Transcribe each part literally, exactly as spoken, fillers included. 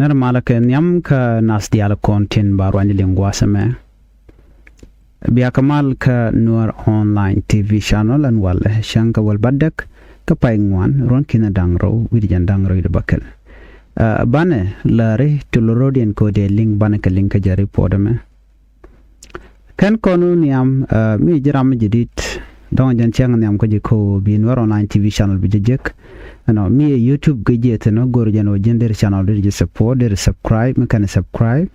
Nɛr malä kɛ nhiam kä nath diaal kɔn tin ba ruany liŋ gua̱a̱th ɛmɛ. Bia kɛ mal kä Nuer Online T V channel ɛn walɛ cäŋ kɛ wäl bädäk kä pay ŋuan ruɔ̱n ki̱n da̱ŋ rɛw wi̱cdɛ jiɛn da̱ŋ rɛw wi̱cdɛ bäkɛl. Banɛ läri ti lorodiɛn kɛ ɣöö dee liŋ banɛ kɛ liŋ kä jɛ report ɛmɛ. Kɛn kɔn wä nhiam mi ji̱ ram mi jadid dɔ̱ŋ jɛn cäŋ nhiam kä ji̱ ko̱o̱ bi Nuer Online T V channel bi jɛ jek. Ɛnɔ mi ɛ YouTube guic jiɛ thi̱n wä go̱r jɛn wä ji̱n deri channel deri jɛ support deri subscribe mi kɛn subscribe.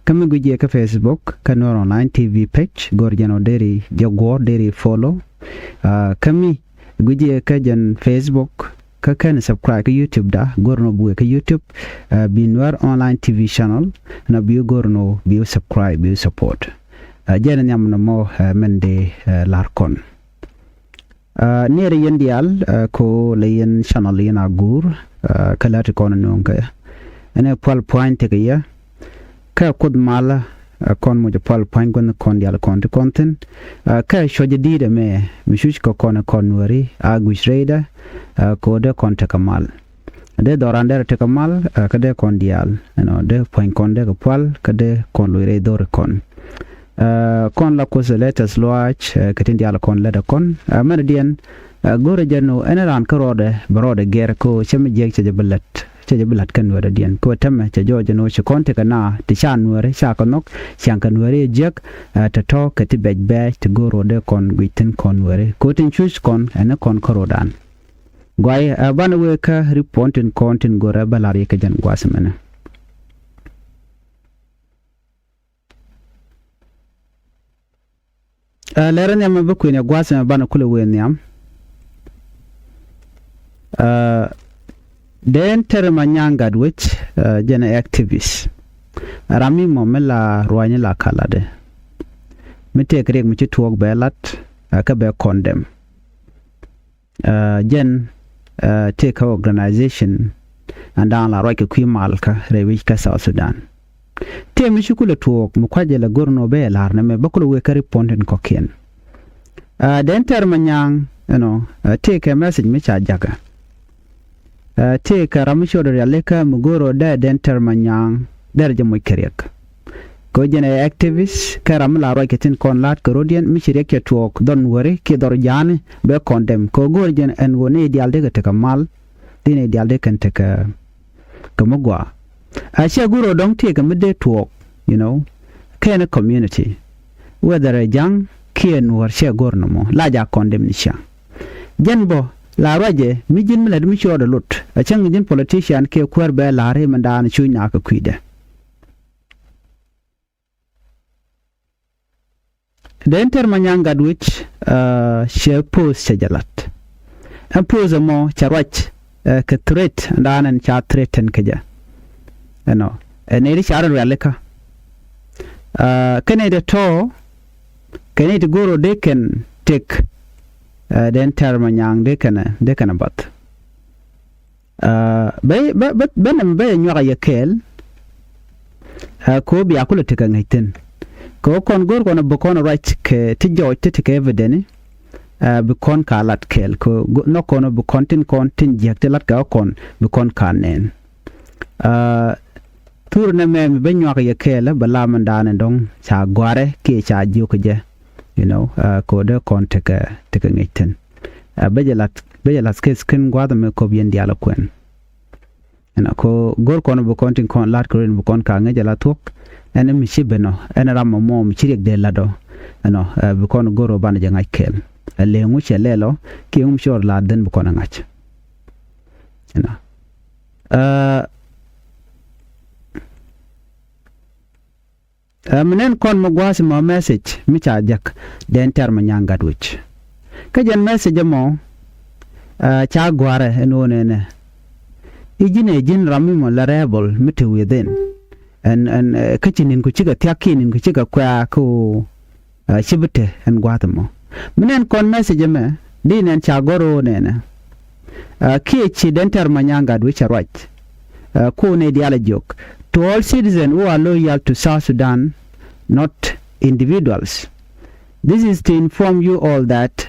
Kä mi guic jiɛ kä Facebook kä Nuer Online T V page go̱r jɛn wä deri jɛ guɔ̱r deri follow. Kä mi guic jiɛ kä jɛn Facebook kä kɛn subscribe kä YouTube da go̱r nɔ buɛ kä YouTube. Bi Nuer Online T V channel na bi go̱r nɔ bi subscribe bi support. Jɛn nhiam nɔ mɔ mɛn dee lar kɔn. Niɛrɛ yɛn diaal ko lɛ yɛn channel yɛn a guur kä lati kɔn nuŋ kɛ ɛn ɛ pual puany tekɛ yɛ. Kä kuoth malä kɔn muc pual puany guänh kɔn diaal kɔn ti kɔn thin. Kä cuɔc di̱i̱t ɛmɛ mi cuc kɛ kɔn kɔn nuɛri a guic rɛydɛ. Ko dee kɔn tekɛ mal dee dhɔran derɛ tekɛ mal kä dee kɔn diaal ɛnɔ dee puany kɔn dee kɛ pual kä dee kɔn loc rɛy dhɔri kɔn. Kɔn la kuoth latest luaac kɛ tin diaal kɔn lätdɛ kɔn mɛn diɛn. Go̱rɛ jɛ nu ɛn raan kä rɔɔdɛ bɛ rɔɔdɛ gɛr ko cɛ mi jiɛk cɛ jɛ bi lät cɛ jɛ bi la̱t kɛn wɛɛdädiɛn kɛ wä tämɛ cɛ jɔɔc ɛn ɣöö ci kɔn tekɛ na ti ca nuääri ca kɛ nhɔk. Ciaŋ kɛ nuääri ɛ jiäk tɔ̱tɔ̱ kɛ ti bɛc bɛɛc ti go̱o̱r rɔɔdɛ kɔn guic thi̱n kɔn nuääri kɛ wä tin cuc kɔn ɛn kɔn kä rɔɔdan. Guay banɛ wëë kä ripɔn tin kɔn tin go̱rɛ bä la̱r yɛ kɛ jɛn gua̱a̱th mɛnɛ. Lɛrɛ nhiam mɛ bi kui̱n ɛ gua̱a̱th mɛ banɛ kulɛ wëë nhiam. Deen tɛr ma nyaŋ gat wec jɛn ɛ activist. Ram mi mɔ mi la ruany la kalatdɛ mi tëëk riɛk mi ci tuɔɔk bɛ lat kä bɛ condemn. Jɛn tëëkä organization ɛn da̱a̱n la ruac kɛ kui̱ malkä rɛy wi̱c kä South Sudan. Tëë mi ci kulɛ tuɔɔk mi kua̱cɛ lɛ go̱r nɔ bɛ ɛ la̱r nɛ mɛ bä kulɛ wëë kä ripɔntin kɔ̱kiɛn. Dɛn tɛr ma nyaŋ ɛnɔ tëëkɛ message mi ca jakä. Tëëkɛ ram mi ci ɣɔt rialikä mi go̱r ɔ dee dɛn tɛr ma nyaŋ dɛr jɛ moc kɛ riɛk. Kɛ ɣöö jɛn ɛ activist kɛ ram mi la ruac kɛ thi̱n kɔn la̱a̱t kɛ rɔ̱diɛn mi ci riɛk cɛ tuɔɔk dhɔn wäri kiɛ dhɔr ja̱a̱ni bɛ condemn kɛ ɣöö go̱o̱r jɛn ɛn ɣöö ni diaal dee kɛ tekɛ mal. Di ni diaal dee kɛn tekɛ kɛ mi gɔaa. A ciɛ go̱o̱r ɣöö dɔ̱ŋ tëëkɛ mi dee tuɔɔk you know kɛn community whether ɛ ja̱ŋ kiɛ nuɔ̱ɔ̱r ciɛ go̱o̱r nɔmɔ la jaak condemn ni ciaŋ. Jɛn bä la ruacɛ mi ji̱n mi lät mi cuɔɔdɛ lot a cäŋ ji̱n politician kiɛ kuäär bɛ la̱r i̱ mindan cuc nakä kui̱dɛ. Dee in tɛr ma nyaŋ gat wec cɛ post cɛ jɛ lat. Ɛn post ɛmɔ cɛ ruac kɛ threat ɛn daan ɛn ca threaten kɛ jɛ. Ɛnɔ ɛn nɛy ti ca rɔ rialikä. Kɛ nɛy ti tɔ̱ kɛ nɛy ti go̱o̱r ɔ dee kɛn tëk. Dee in tɛr ma nyaŋ dee kɛn dee kɛn bath. Bɛ bɛ bɛ nɛmɛ bɛ yɛ nyuak a yɛ kɛɛl. Kɛ ɣöö bia kulɛ tekɛ ŋäc thi̱n kɛ ɣöö kɔn go̱o̱r kɔn bi kɔn ruac kɛ ti jɔɔc ti tekɛ evidence. Bi kɔn ka lat kɛɛl kɛ ɣöö nhɔk kɔn bi kɔn tin kɔn tin jiäk ti lat kɛ ɣä kɔn bi kɔn ka nɛɛn. Thur nɛmɛ mi bä nyuak yɛ kɛɛl bä la mindan in dɔ̱ŋ ca gɔ̱a̱rɛ kiɛ ca jiök kɛ jɛ. You know kɛ ɣöö dee kɔn tekɛ tekɛ ŋäc thi̱n. Bä jɛ lath bä jɛ lath case kin gua̱a̱th mi kop yɛn diaal kuɛn. Ɛn a ko go̱r kɔn bi kɔn tin kɔn la̱t kɛ rɔ in bi kɔn ka ŋäc ala thuɔ̱k. Ɛn mi ci ben ɔ ɛn ram mɔ mɔ mi ci riɛk dee la̱t ɔ. Ɛn ɔ bi kɔn go̱r ɔ banɛ jɛ ŋa̱c kɛɛl. Ɛ lëë ŋu cɛ lɛl ɔ kiɛ ŋu mi ci ɔ la̱t dhin bi kɔn ɛ ŋa̱c. Ɛn a Ɛ mi nɛn kɔn mi gua̱a̱th mɔ message mi ca jek dɛn tɛr mi nyaŋ gat wec. Kä jɛn message ɛmɔ ca gua̱a̱rɛ ɛn ɣöö nɛnɛ i̱ ji̱n ɛ ji̱n ram mi mɔ la rebel mi te within. Ɛn ɛn kä ci ni̱n ku cikɛ thia̱k kiɛ ni̱n ku cikɛ kuɛ̈ɛ̈ kä ɣöö ci bi te ɛn gua̱a̱th ɛmɔ. Mi nɛn kɔn message ɛmɛ di nɛn ca gɔ̱r ɣöö nɛnɛ kiɛ ci dɛn tɛr ma nyaŋ gat wec a ruac. Kuɔn ɛ diaal a jiök to all citizens who are loyal to South Sudan, not individuals. This is to inform you all that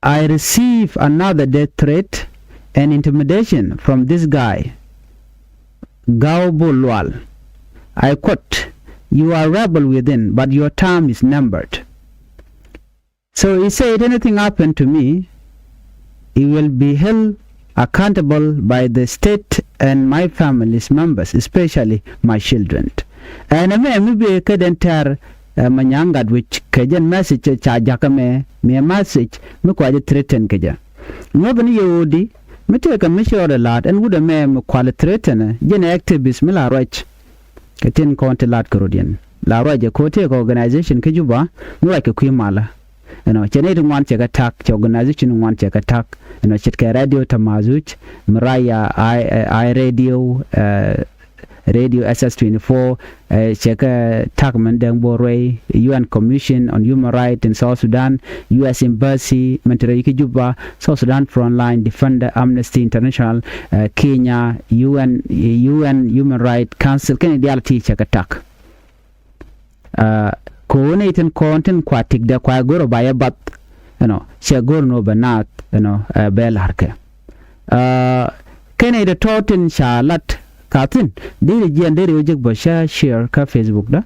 I receive another death threat and intimidation from this guy. Gaw Bol Lual. I quote, "You are rebel within, but your time is numbered." So he said, "Anything happen to me, he will be held accountable by the state and my family's members, especially my children." Ɛn ɛmɛ mi bi kä den tɛr ɛ Manyang Gatwec kɛ jɛn message ca jakä mɛ, mi ɛ message mi kua jɛ threaten kɛ jɛ. Nyuɔth ni yɛ ɣöödi mi tëëkɛ mi ci rɔɔdɛ la̱a̱t ɛn wut ɛmɛ mi kual threaten ɛ jɛn ɛ activist mi la ruac. Kɛ tin kɔn ti la̱t kɛ rot yɛn la ruacɛ ko̱ tëëkɛ organization kä Juba mi ruac kɛ kui̱ malä. Ɛnɔ cɛ nɛy ti ŋuan cɛ kɛ ta̱k, cɛ organization ti ŋuan cɛ kɛ ta̱k. Ɛnɔ ce̱tkɛ radio Tamazuj, mi ruac ya i, i radio, eh, radio S S twenty-four, eh, cɛ kɛ ta̱k mɛn Dɛŋ Bor Ruey, U N Commission on Human Rights in South Sudan, U S Embassy mɛn ti rɛy kä Juba, South Sudan Frontline Defender, Amnesty International, eh, Kenya, U N, U N Human Rights Council, kɛn diaal ti cɛ kɛ ta̱k. Aa, ko̱o̱ni tin kɔn tin kua tikdɛ kua go̱r ba yɛ bath, you know, cɛ go̱r ni wä bɛ naath, you know, ɛ, bɛ la̱rkɛ. Aa, kɛnɛ idɛ tɔ̱ tin ca lat ka thin deri jiɛn deri wä jek bä ca share kä Facebook da.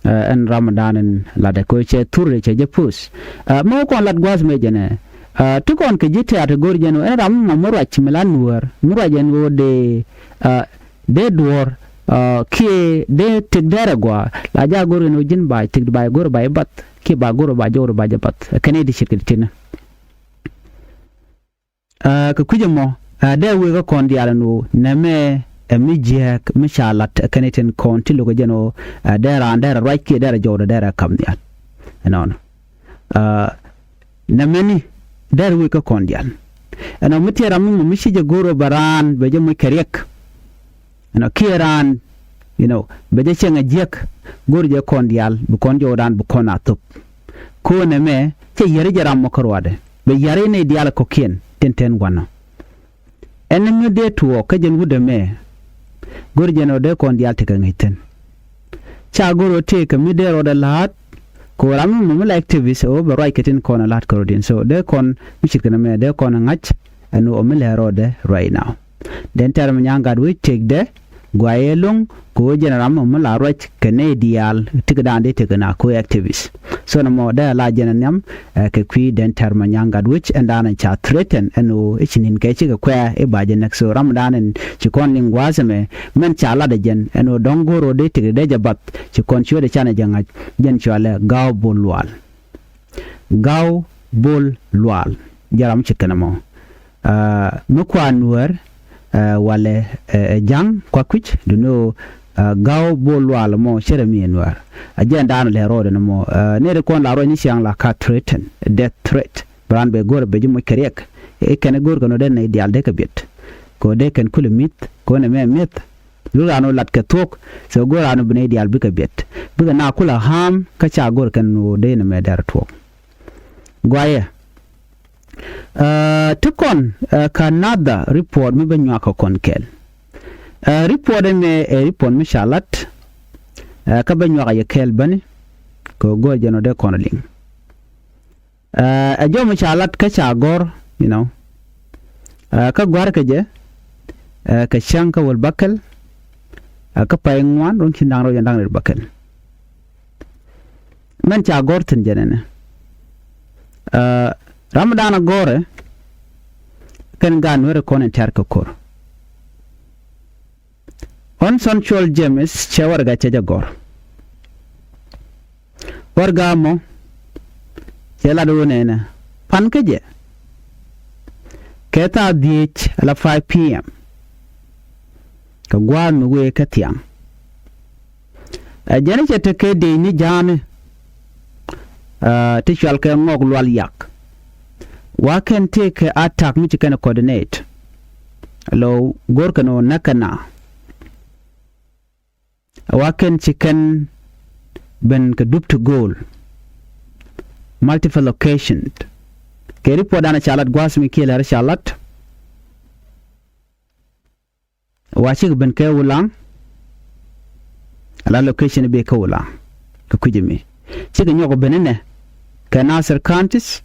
Ɛ, ɛn Ramadan in latdɛ ko̱ cɛ thur cɛ jɛ post. Ɛ, mɛ wä kɔn lat gua̱th mɛ jɛnɛ. Ɛ, ti kɔn kɛ ji̱ tɛ̈t go̱r jɛn wä ɛn ram mɔ mi ruac mi la nuäär mi ruac ɛn wä dee, ɛ, dee duɔ̱ɔ̱r, aa, kiɛ dee tëk dɛrɛ gɔaa la jaak go̱r kɛn ɣöö ji̱n ba tëk ba go̱r ba jɛ bath kiɛ ba go̱r ba jɛ wä ba jɛ bath. Kɛn i̱ ti ce̱tkɛ ti tinä. Aa, kɛ kui̱c ɛmɔ, aa, dee wëë kä kɔn diaal ɛn ɣöö nɛmɛ ɛ mi jiääk mi ca lat ɛ kɛn i̱ tin kɔn ti lo̱k ɛ jɛn ɣöö, aa, dee raan dee rɛ ruac kiɛ dee rɛ jɔwdɛ dee rɛ ka̱m nhial. Ɛnɔnɔ. Aa, nɛmɛni dee rɛ wëë kä kɔn diaal. Ɛnɔ mi tiɛɛr ram mi mɔ mi ci jɛ go̱r ɣöö bɛ raan bɛ jɛ moc kɛ riɛk. Ɛnɔ kiɛ raan, you know, bɛ jɛ cieŋ a jiäk go̱r jɛ kɔn diaal bi kɔn jɔwdan bi kɔn a thop. Ko̱n ɛmɛ cɛ yäri jɛ ram mɔ kä ruaadɛ bɛ yäri nɛy diaal kɔ̱kiɛn tin tɛn gua̱nɔ. Ɛn mi dee tuɔɔk kä jɛn wut ɛmɛ go̱r jɛ nɔ dee kɔn diaal tekɛ ŋäc thi̱n. Ca go̱r ɣöö tëëkɛ mi dee rɔɔdɛ la̱a̱t kɛ ɣöö ram mi mɔ mi la activist ɛ ɣöö bɛ ruac kɛ tin kɔn ɛ la̱a̱t kɛ rɔɔdiɛn. So dee kɔn mi ce̱tkɛ nɛmɛ dee kɔn ɛ ŋa̱c ɛn ɣöö mi lɛ rɔɔdɛ right now. Den tɛr mi nyaŋ gat wec tëkdɛ guayɛ lo̱ŋ kɛ ɣöö jɛn ram mi la ruac kɛ nɛy diaal tikɛ daan dee tëkɛ na ko̱ activist. So nɔmɔ dee la jɛn ɛ nhiam, ɛ, kɛ kui̱ den tɛr mi nyaŋ gat wec ɛn daan ca threaten ɛn ɣöö i̱ ci ni̱n kɛ cikɛ kuɛ̈ɛ̈ i̱ ba jɛ näk. So ram daan ɛn ci kɔn liŋ gua̱a̱th ɛmɛ mɛn ca lat ɛ jɛn ɛn ɣöö dɔ̱ŋ go̱o̱r ɣöö dee tëkdɛ dee jɛ bath ci kɔn ciötdɛ canɛ jɛ ŋa̱c jɛn cɔalɛ Gaw Bol Lual. Gaw Bol Lual. Jɛ ram ce̱tkɛ nɔmɔ. Aa, mi kua nuäär, aa, walɛ, ɛ, ɛ, ja̱ŋ kua kui̱c duno, aa, Gaw Bol Lual mɔ cärɛ mi ɛ nuäär. A jɛn daanɔ lɛ rɔɔdɛ nɔmɔ, aa, nɛy ti kɔn la ruac ni ciaŋ la ka threaten, death threat. Bɛ raan bɛ go̱r bɛ ji̱ moc kɛ riɛk. I̱ kɛn i̱ go̱r kɛn ɔ dee nɛy diaal dee kɛ biɛt. Kɛ ɔ dee kɛn kulɛ mi̱th, kɛ ɔ nɛ mɛ mi̱eth. Luk raan ɔ lat kɛ thuɔ̱k, so go̱r raan ɔ bi nɛy diaal bikɛ biɛt. Bikɛ na kulɛ ha̱a̱m kä ca go̱r kɛn ɔ dee nɛ mɛ dɛr tuɔ̱k. Guayɛ. Ɛ, ti kɔn, ɛ, ka another report mi bä nyuak kɛ kɔn kɛɛl. Ɛ, report ɛmɛ ɛ report mi ca lat. Ɛ, kä bä nyuak a yɛ kɛɛl bäni. Kɛ go̱r jɛn ɔ dee kɔn liŋ. Ɛ, ɛ jɔw mi ca lat kä ca gɔ̱r, you know. Ɛ, kä gɔ̱a̱r kɛ jɛ, ɛ, kɛ cäŋ kä wäl bäkɛl, ɛ, kä pay ŋuan, ruɔ̱n ci da̱ŋ rɛw jɛn da̱ŋ rɛw bäkɛl. Mɛn ca gɔ̱r thi̱n jɛ nɛnɛ. Ɛ, ram mi da̱a̱n a gɔ̱rɛ, kɛn gaat nuɛrɛ kɔn in tɛ̈r kɛ ko̱r. Ɣän Cɔl James cɛ warɛga cɛ jɛ gɔ̱r. Warɛga mɔ cɛ lat ɣöö nɛnɛ pan kä jɛ kɛ thaa dhieec ala five p m kɛ gua̱a̱th mi wëë kä thiaŋ. Ɛ jɛn cɛ tekɛ dec ni ja̱a̱ni, ɛ, ti cɔalkɛ Ŋɔk Lual Yak. Wa kɛn tëëkɛ attack mi ci kɛn coordinate. Lɔ go̱rkɛ ni ɣöö näkɛ na. Wa kɛn ci kɛn ben kɛ dup ti go̱o̱l. Multiple location. Kɛ report danɔ ca lat gua̱a̱th mi kiɛ lɛr ca lat. Wa cikɛ ben kɛ Ulaŋ. Ala location bi kɛ Ulaŋ kɛ kui̱c mi cikɛ nyɔk ben inɛ kɛ Nasir Counties.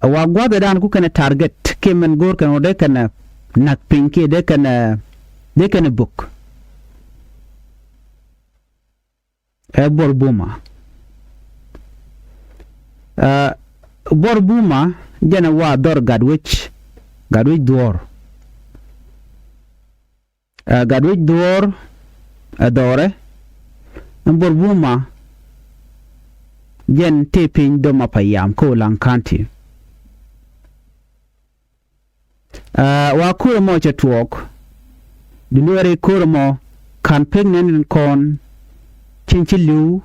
Wa gua̱a̱th ɛ dan ku kɛn ɛ target kiɛ mɛn go̱o̱r kɛn wä dee kɛn ɛ nak piny kiɛ dee kɛn ɛ Dee kɛn ɛ buk. Ɛ Buɔr Buma. Ɛ Buɔr Buma jɛn ɛ wa dhɔr Gatwec, Gatwec Dhuɔ̱ɔ̱r. Ɛ Gatwec Dhuɔ̱ɔ̱r ɛ dhɔrɛ. Ɛn Buɔr Buma jɛn tëë piny Doma Payam kä Ulaŋ County. Ɛ wa ko̱r ɛmɔ cɛ tuɔɔk. Duŋni ɣöö rɛy ko̱r ɛmɔ ka̱n pek nɛn in kɔn cin ci li̱w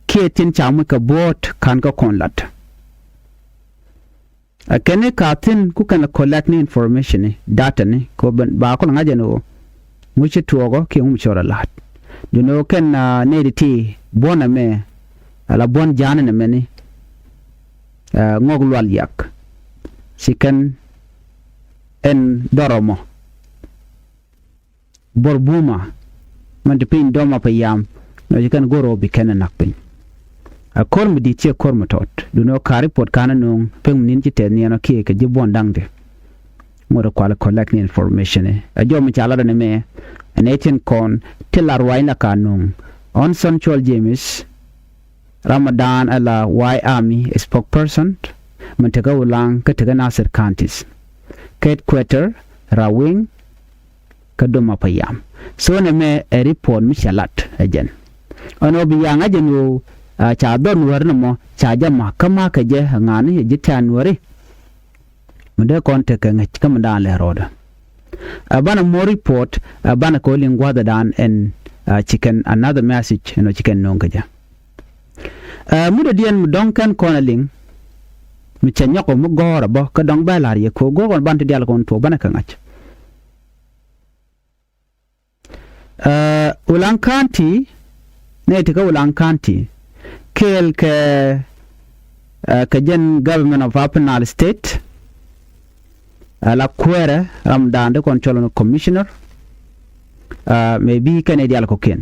kiɛ tin ca muc kɛ buɔ̱ɔ̱t ka̱n kä kɔn lat. Ɛ kɛn ni ka thi̱n ku kɛn ɛ collect ni information ni, data ni, kɛ ɣöö ba kɔn ŋa̱c ɛn ɣöö ŋu ci tuɔɔkɔ kiɛ ŋu mi cɔɔr ɛ la̱a̱t. Duŋni ɣöö kɛn nɛy ti ti buɔ̱n ɛmɛ ala buɔ̱n ja̱a̱n ɛn ɛmɛni. Ɛ Ŋɔk Lual Yak ci kɛn ɛn dhɔr ɛmɔ. Buɔr Buma min te piny Doma Payam, nɔ ci kɛn go̱r ɣöö bi kɛn ɛ nak piny. Ɛ ko̱r mi di̱i̱t ciɛ ko̱r mi tɔt. Duŋni ɣöö ka report ka̱n ɛ nööŋ pek mi ni̱n ci tɛth niɛn ɔ kiɛ kɛ ji̱ buɔ̱n da̱ŋ ti. Ŋot ɛ kual ɛ collect ni information ɛ jɔw mi ca lat ɛn ɛmɛ. Ɛn ɛ tin kɔn ti la ruac la ka nööŋ. Ɣɔn Thon Cuɔl James, Ramadan ala White Army spokesperson, min tekä Ulaŋ kä tekä Nasir counties. Kate Queter, Rawing, kä Doma Payam. So nɛmɛ ɛ report mi cɛ lat ɛ jɛn. Ɛn ɣöö bi ya̱ ŋa̱c ɛn ɣöö ca dhɔr Nuäär nɔmɔ ca jɛ ma̱k kä ma̱k kɛ jɛ ɛ ŋa̱ni ɛ ji̱ tɛ̈ɛ̈n Nuääri. Mi dee kɔn tekɛ ŋäc kä mi daan lɛ rɔɔdɛ. Ɛ banɛ more report, ɛ banɛ kɛ wä liŋ gua̱a̱thdan ɛn ci kɛn another message ɛn ɣöö ci kɛn nööŋ kɛ jɛ. Ɛ mudɛ diɛn mi dɔ̱ŋ kɛn kɔn ɛ liŋ mi cɛ nyɔk ɔ mi gɔ̱ɔ̱r ɛ bä kä dɔ̱ŋ bɛ la̱r yɛ ko̱ go̱o̱r kɔn ban ti dial kɔn tuɔɔk banɛ kɛ ŋa̱c. Ɛ Ulaŋ County, nɛy ti kä Ulaŋ County kɛɛl kɛ ɛ kɛ jɛn Government of Upper Nile State. Ala kuäärä ram daan dee kɔn cɔl ni commissioner. Ɛ mëë bi kɛn i̱ dial kɔ̱kiɛn.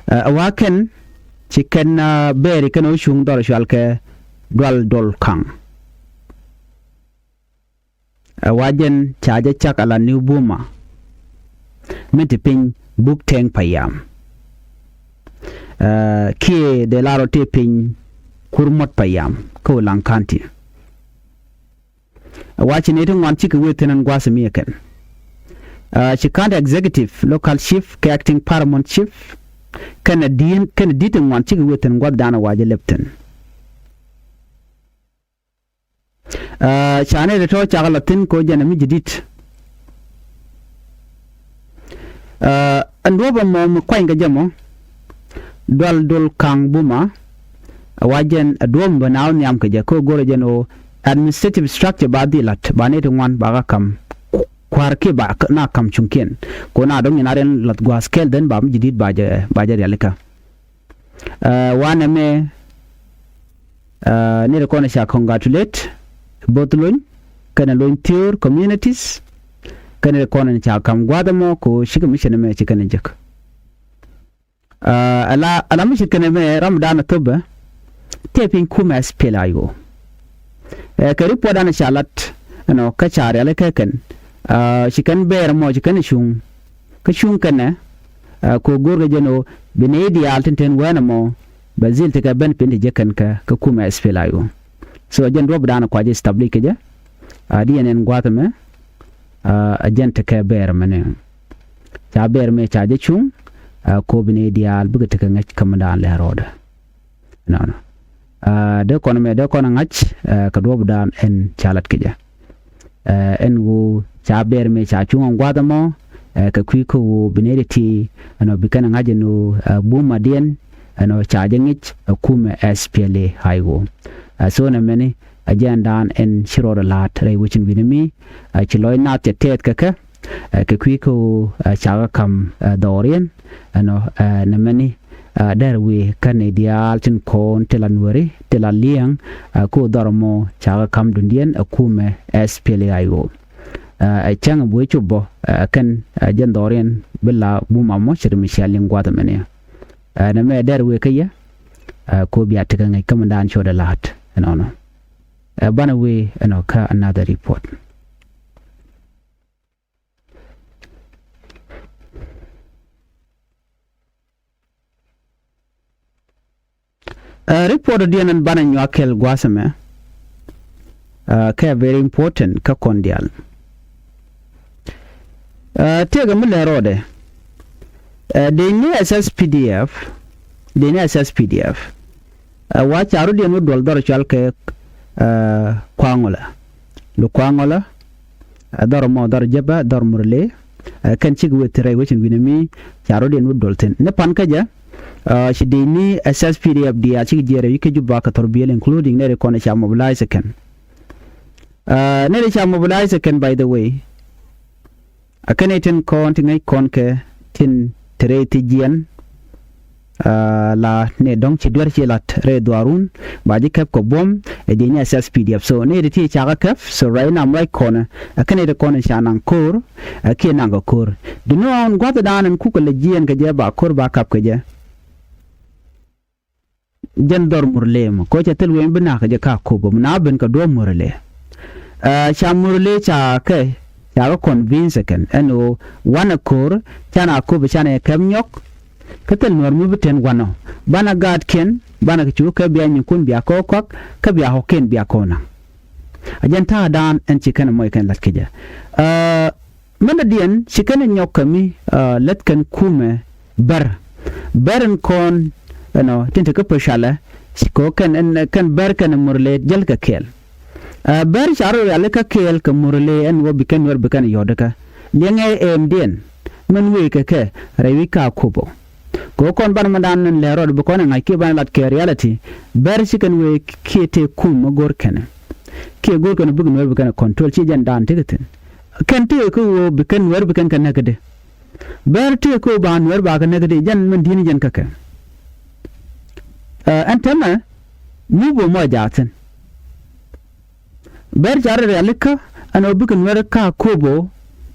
Ɛ wa kɛn ci kɛn bɛɛri kɛn ɣä cuŋ dhɔr cual kɛ Dual Dol Kaŋ. Ɛ wa jɛn ca jɛ cak ala New Boma min te piny Buk Tɛŋ Payam. Ɛ kiɛ dee lar ɔ tëë piny Kur Mɔt Payam kä Ulaŋ County. Ɛ wa ci nɛy ti ŋuan cikɛ wee thi̱n ɛn gua̱a̱th mi ɛ kɛn. Ɛ ci county executive, local chief kɛ acting paramount chief kɛnɛ di̱t kɛnɛ di̱t ti ŋuan cikɛ wee thi̱n gua̱a̱th dan ɛ wa jɛ lɛp thi̱n. Ɛ ca nɛy ti tɔ̱ cakɛ la thi̱n kɛ ɣöö jɛn ɛ mi ji̱ di̱t. Ɛ ɛn duɔ̱ɔ̱p ɛmɔ mi kuany kɛ jɛ mɔ Dual Dol Kaŋ Buma. Ɛ wa jɛn ɛ duɔ̱ɔ̱p mi bɛ naath nhiam kɛ jɛ kɛ ɣöö go̱rɛ jɛn ɣöö administrative structure ba dhil la̱t ba nɛy ti ŋuan ba kä ka̱m kua̱r kiɛ ba na ka̱m cuŋkiɛn. Kɛ ɣöö na dɔ̱ŋ nyin a riɛn la̱th gua̱a̱th kɛl dhän ba mi ji̱ di̱t ba jɛ ba jɛ rialikä. Ɛ wanɛ mɛ ɛ nɛy ti kɔn ca congratulate both Lony kɛnɛ Lony Thiör communities. Kɛnɛ ti kɔn ca ka̱m gua̱a̱th ɛmɔ kɛ ɣöö cikɛ mi cɛ nɛ mɛ ci kɛn ɛ jek. Ɛ ala ala mi ci kɛn ɛ mɛ ram dan ɛ thopɛ tëë piny kumɛ S P L A I O. Ɛ kɛ report dan ca lat ɛnɔ kä ca rialikä kɛn. Ɛ ci kɛn bɛɛr ɛmɔ ci kɛn ɛ cuŋ kä cuŋ kɛnɛ. Ɛ kɛ ɣöö go̱o̱rkɛ jɛn ɣöö bi nɛy diaal tin te wään ɛmɔ bɛ dhil tekɛ ben piny ti jek kɛn kä kä kumɛ S P L A I O. So ɛ jɛn duɔ̱ɔ̱p dan kuac establish kɛ jɛ. Ɛ di ɛn ɛn gua̱a̱th ɛmɛ ɛ jɛn tekɛ bɛɛr ɛmɛ ni ca bɛɛr ɛmɛ ca jɛ cuŋ. Ɛ kɛ ɣöö bi nɛy diaal bikɛ tekɛ ŋäc kä mi dan lɛ rɔɔdɛ. Nɔnɔ. Ɛ dee kɔn mɛ dee kɔn ŋa̱c ɛ kɛ duɔ̱ɔ̱p dan ɛn ca lat kɛ jɛ. Ɛ ɛn ɣöö ca bɛɛr mëë ca cuŋ ɛn gua̱a̱th ɛmɔ ɛ kɛ kui̱ kä ɣöö bi nɛy ti ti ɛnɔ bi kɛn ɛ ŋa̱c ɛn ɣöö ɛ bumadiɛn ɛnɔ ca jɛ ŋic ɛ kumɛ S P L A I O. Ɛ so nɛ mɛni ɛ jɛn dan ɛn ci rɔɔdɛ la̱a̱t rɛy wecin wi̱ni mi ɛ ci lɔc naath cɛ tɛɛth kɛ kɛ. Ɛ kɛ kui̱ kä ɣöö ɛ cakɛ ka̱m ɛ dhɔriɛn ɛnɔ ɛ nɛ mɛni ɛ dɛr wëë kä nɛy diaal tin kɔn ti la Nuääri ti la liɛŋ ɛ kɛ ɣöö dhɔr ɛmɔ cakɛ ka̱m dundiɛn ɛ kumɛ S P L A I O. Ɛ cäŋ ɛ buee cop bä ɛ kɛn ɛ jɛn dhɔriɛn bi la bum amɔ ce̱t mi cia liŋ gua̱a̱th ɛmɛni. Ɛ nɛ mɛ dɛr wëë kä yɛ ɛ kɛ ɣöö bia tekɛ ŋäc kä mi dan cɔɔdɛ la̱a̱t ɛnɔnɔ. Ɛ banɛ wëë ɛnɔ kä another report. Ɛ, report diɛn ɛn banɛ nyuak kɛl gua̱a̱th ɛmɛ. Ɛ, kɛ very important kä kɔn diaal. Ɛ, tëëkɛ mi lɛ rɔɔdɛ. Ɛ, dee ni S S P D F, dee ni S S P D F. Ɛ, wa ca rɔɔdiɛn mi duɔl dhɔr cual kɛ, ɛ, Kuaŋɔlɛ. Lu Kuaŋɔlɛ, ɛ, dhɔr mɔ, dhɔr Jɛbɛ, dhɔr Murle. Ɛ, kɛn cik wee thirɛ wecin wi̱nɛ mi ca rɔɔdiɛn mi duɔl thi̱n. Ni pan kä jɛ, ɛ, ci dee ni S S P D F diaal cik jiɛɛrɛ wi̱c kä Juba kɛ thɔr biɛl, including nɛy ti kɔn ca mobilize kɛn. Ɛ, nɛy ti ca mobilize kɛn, by the way. Ɛ kɛn i̱ tin kɔn ti ŋäc kɔn kɛ tin te rɛy thi̱jiɛn. Ɛ, la ni dɔ̱ŋ ci duer ci lat rɛy dhuaarun, ba ji̱ kɛp kɛ buɔ̱m, ɛ, dee ni S S P D F. So ni ti ti cakä kɛp. So right now, right corner, ɛ kɛn i̱ ti kɔn ca naŋ ko̱r, ɛ kiɛ naŋ kɛ ko̱r. Di ni ɣɔn gua̱th dan ɛn kukɛ lɛ jiɛɛn kɛ jɛ, ba ko̱r ba kap kɛ jɛ. Jɛn dhɔr Murle mɔ, kɔ cɛ thil wee mi bi nak kɛ jɛ ka Akobo, mi na ben kɛ duɔ̱ɔ̱p Murle. Ɛ, ca Murle ca kɛ, ca kɛ convince kɛn ɛn ɣöö wanɛ ko̱r, canɛ Akobo, canɛ kɛp nyɔk. Kä thil Nuäär mi bi ten wanɔ, banɛ gaatkiɛn, banɛ kɛ cuk kɛ bia nyinkun bia kɔ kɔak, kä bia kɔkiɛn bia kɔ naŋ. A jɛn ta̱a̱ dan ɛn ci kɛn ɛ mɔc kɛn la̱t kɛ jɛ. Ɛ, mɛn dɔ̱diɛn ci kɛn ɛ nyɔk kɛ mi, ɛ, lät kɛn kumɛ Bär. Bär in kɔn, you know, tin te kä pecalɛ, ci kɔ kɛn, ɛn, kɛn Bär kɛn Murle jäl kɛ kɛɛl. Ɛ, Bär ca rɔ riali kä kɛɛl kɛ Murle ɛn wä bi kɛn Nuäär bi kɛn yɔ̱ɔ̱dikä. Liɛŋɛ ɛmdiɛn, mɛn wëë kɛ kɛ, rɛy wi̱c ka Akobo. Kɛ ɣöö kɔn banɛ mɛn daan ni lɛr rɔɔdɛ bi kɔn ɛ ŋa̱c kiɛ banɛ lat kɛ reality, Bär ci kɛn wee kiɛ tëë kum mi go̱r kɛnɛ. Kiɛ go̱r kɛnɛ bikɛ Nuäär bi kɛn ɛ control, ci jɛn daan tekɛ thi̱n. Kɛn tëë kä ɣöö bi kɛn Nuäär bi kɛn kɛ näk kädi. Bär tëë kä ɣöö ba Nuäär ba kɛ näk kädi, jɛn min di̱t ni jɛn kä kɛ. Ɛ, ɛn täämɛ, mi bä mɔ jaathin. Bär ca rɔ rialikä ɛn ɣöö bikɛ Nuäär ka Akobo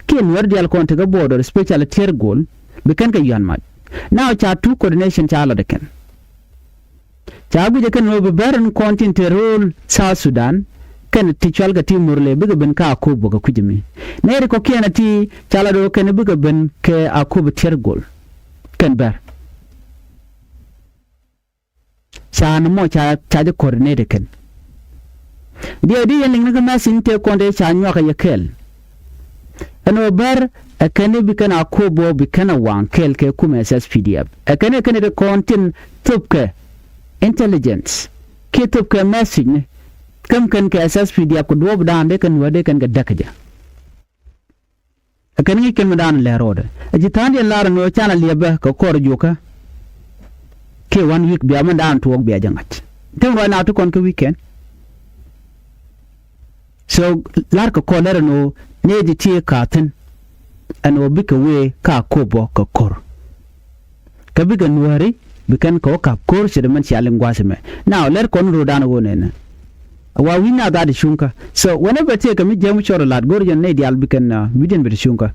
kiɛ Nuäär diaal kɔn tekä border, especially Tiɛr Gol, bi kɛn kɛ yuan mac. Now ca two coordination ca lɔt ɛ kɛn. Ca guic ɛ kɛn ɣöö bi Bär in kɔn tin te rööl South Sudan kɛn ti cual kɛ ti Murle bikɛ ben ka Akobo kɛ kui̱c mi. Nɛy ti kɔ̱kiɛn ɛ ti ca lɔt ɛ ɣöö kɛn bikɛ ben kɛ Akobo Tiɛr Gol. Kɛn Bär. Ca ni mɔ ca, ca jɛ coordinate kɛn. Diɛ di yɛn liŋ ni kä message ni tëë kɔn dee ca nyuak ɛ yɛ kɛɛl. Ɛn ɣöö Bär ɛ kɛn i̱ bi kɛn Akobo bi kɛn ɛ waŋ kɛɛl kɛ kumɛ S S P D F. Ɛ kɛn i̱ kɛn i̱ ti kɔn tin thöpkɛ intelligence kiɛ thöpkɛ message ni. Käm kɛn kɛ S S P D F kɛ duɔ̱ɔ̱p dan dee kɛn wä dee kɛn kɛ däk kɛ jɛ. Ɛ kɛn ŋi̱c kɛn mi daan lɛ ro̱o̱dɛ. Ɛ ci tha̱a̱ŋdiɛn lar ɛn ɣöö canɛ liɛpɛ kɛ kɔr juokä. Kiɛ one week bia mi daan tuɔɔk bia jɛ ŋa̱c. Tëŋ ruac na ti kɔn kä weekend. So lar kɛ kɔr lɛr ɛn ɣöö nɛy ti ti ka thi̱n. Ɛn ɣöö bikɛ wee ka Akobo kɛ ko̱r. Kä bikɛ Nuääri bi kɛn kɛ wä kap ko̱r ce̱t mɛn cia liŋ gua̱a̱th ɛmɛ. Now lɛr kɔn ro̱o̱dan ɣöö nɛnɛ. Wa wi̱c na dhaat cuŋkä. So whenever tëë kɛ mi jiäk mi cɔɔr lat go̱r jɛn nɛy diaal bi kɛn, uh, wi̱cdiɛn bi ti cuŋkä.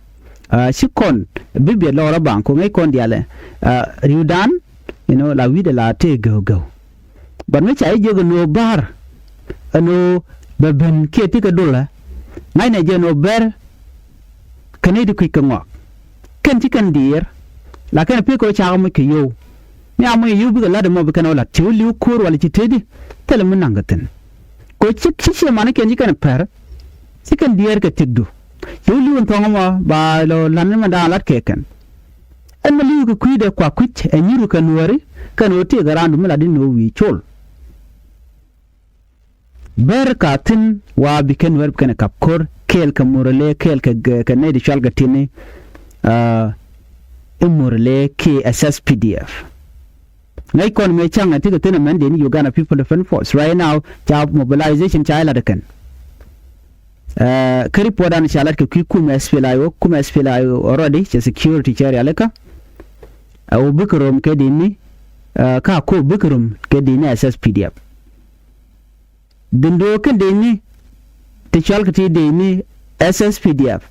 Uh, ci kɔn bi biɛt lɔɔr a baŋ ko̱ ŋäc kɔn diaal ɛ, uh, ri̱wdan, you know, la wi̱cdɛ la tëë gäw gäw. But mi ca ji̱ jiök ɛn ɣöö Bär ɛn ɣöö bɛ ben kiɛ ti kɛ dolä. Ŋa̱cnɛ jɛ ɛn ɣöö Bär kɛ nɛy ti kui̱c kɛ ŋɔak. Kɛn ci kɛn diɛɛr. La kɛn pek kɛ ɣöö cakɛ moc kɛ yio̱w. Mi a moc yio̱w bikɛ la̱t ɛmɔ bi kɛn ɣä la̱t ci wä li̱w ko̱o̱r walɛ ci tëëdi. Thilɛ mi naŋ kɛ thi̱n. Kɛ ɣöö ci, ci ciɛ manikiɛn ci kɛn pɛr. Ci kɛn diɛɛr kɛ thiekdu. Ci wä li̱w ɛn thɔ̱ŋ ɛmɔ ba lɔ la̱t ni mɛn daan la̱t kɛ kɛn. Ɛn mi li̱w kɛ kui̱dɛ kua kui̱c ɛ nyuur kɛ Nuääri kɛn ɣöö tëëkɛ raandu mi lat in ɣöö wi̱i̱ col. Bär ka thi̱n wa bi kɛn Nuäär bi kɛn kap ko̱r kɛɛl kɛ Murle kɛɛl kɛ, kɛ nɛy ti cual kɛ ti̱ni, uh, i̱ Murle kiɛ S S P D F. Ŋäc kɔn mëë ca̱ŋ ɛ ti kɛ thi̱n ɛmɛn dee ni Uganda People Defense Force. Right now ca mobilization ca ilat ɛ kɛn. Uh, kä report an ca lat kɛ kui̱ kumɛ S P L A I O, kumɛ S P L A I O already cɛ security cɛ rialikä. Ɛ wä bikɛ rom kɛ dee ni, uh, ka ko bikɛ rom kɛ dee ni S S P D F. Duundɛ ɣöö kɛn dee ni ti cual kɛ ti dee ni S S P D F.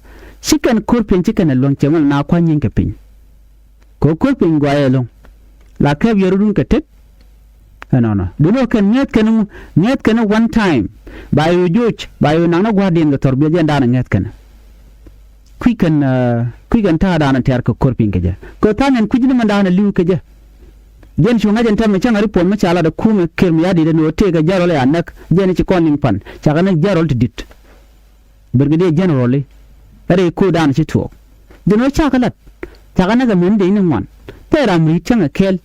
Ci kɛn ko̱r piny ci kɛn ɛ luäŋ cɛ mɛn na kua̱ny nyin kɛ piny. Kɛ ɣöö ko̱r piny guayɛ ɛlɔ̱ŋ. La kɛp yɛ rɔ̱dun kɛ tet. Ɛnɔnɔ duundɛ ɣöö kɛn ŋäth kɛn, ŋäth kɛn one time. Ba yɛ ɣöö joc ba yɛ ɣöö naŋ ni gua̱a̱rdiɛn kɛ thɔr biɛl jɛn daanɛ ŋäth kɛn. Kui̱ kɛn, uh, kui̱ kɛn ta̱a̱ daanɛ tɛ̈r kɛ ko̱r piny kɛ jɛ kɛ ɣöö tha̱a̱ŋ ɛn kui̱c ni mɛn daanɛ li̱w kɛ jɛ. Jɛn cu ŋa̱c ɛn täämɛ cäŋ a ripuɔt mi ca lat ɛ kumɛ Kiir Mayardit ɛn ɣöö tëëkɛ jɛrɔl ɛ a näk, jɛn ci kɔn liŋ pan, cakɛ näk jɛrɔl ti di̱t. Brigadier General i̱ rɛy ko̱o̱dan ci tuɔɔk. Jɛn ɣöö cakɛ lat, cakɛ näk ɛ mɛn dee ni ŋuan. Thɛɛr a muc cäŋ ɛ kɛɛl.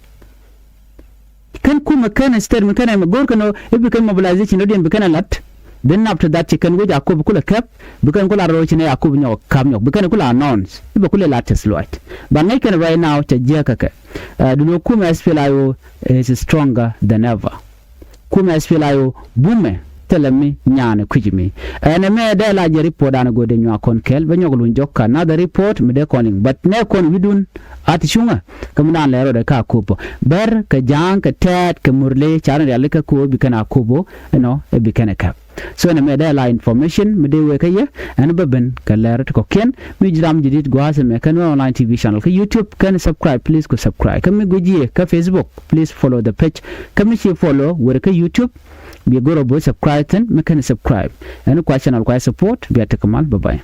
Kɛn kumɛ kɛn ɛ statement kɛn ɛ mɛ go̱o̱r kɛn ɣöö i̱ bi kɛn mobilization rɔ̱diɛn bi kɛn ɛ lat. Then after that ci kɛn wec Akobo kulɛ kɛp, bi kɛn ku lat rɔ ci nɛ Akobo nyɔk ka̱p nyɔk, bi kɛn ku la announce i̱ bɛ ku lɛ lat tɛth luaac. But ŋäc kɛn right now cɛ jiäk kä kɛ. Ɛ, duundɛ kumɛ S P L A I O is stronger than ever. Kumɛ S P L A I O bumɛ thilɛ mi nyaanɛ kui̱c mi. Ɛn ɛmɛ dee la jɛ report an go̱o̱r dee nyuak kɔn kɛɛl, bɛ nyɔk luny jɔk kä another report mi dee kɔn liŋ. But nɛ kɔn wi̱dun a ti cuŋä kä mi naan lɛ rɔɔdɛ kä Akobo. Bär kɛ Ja̱a̱ŋ kɛ Tɛɛt kɛ Murle ca rin riali kä Akobo bi kɛn Akobo, you know, ɛ bi kɛn ɛ kɛp. So ɛn ɛmɛ dee la information mi dee wee kä yɛ, ɛn bä ben kɛ lɛr ti kɔ̱kiɛn. Mi ji̱ ram jadid gua̱a̱th ɛmɛ kä Nuer Online T V channel kä YouTube, kɛn subscribe, please ku subscribe. Kä mi guic yɛ kä Facebook, please follow the page. Kä mi ci follow wër kä YouTube, bi go̱r ɔ bo̱o̱th subscribe thi̱n, mi kɛn subscribe. Ɛn kua channel kua support, bia tekɛ mal, bye bye.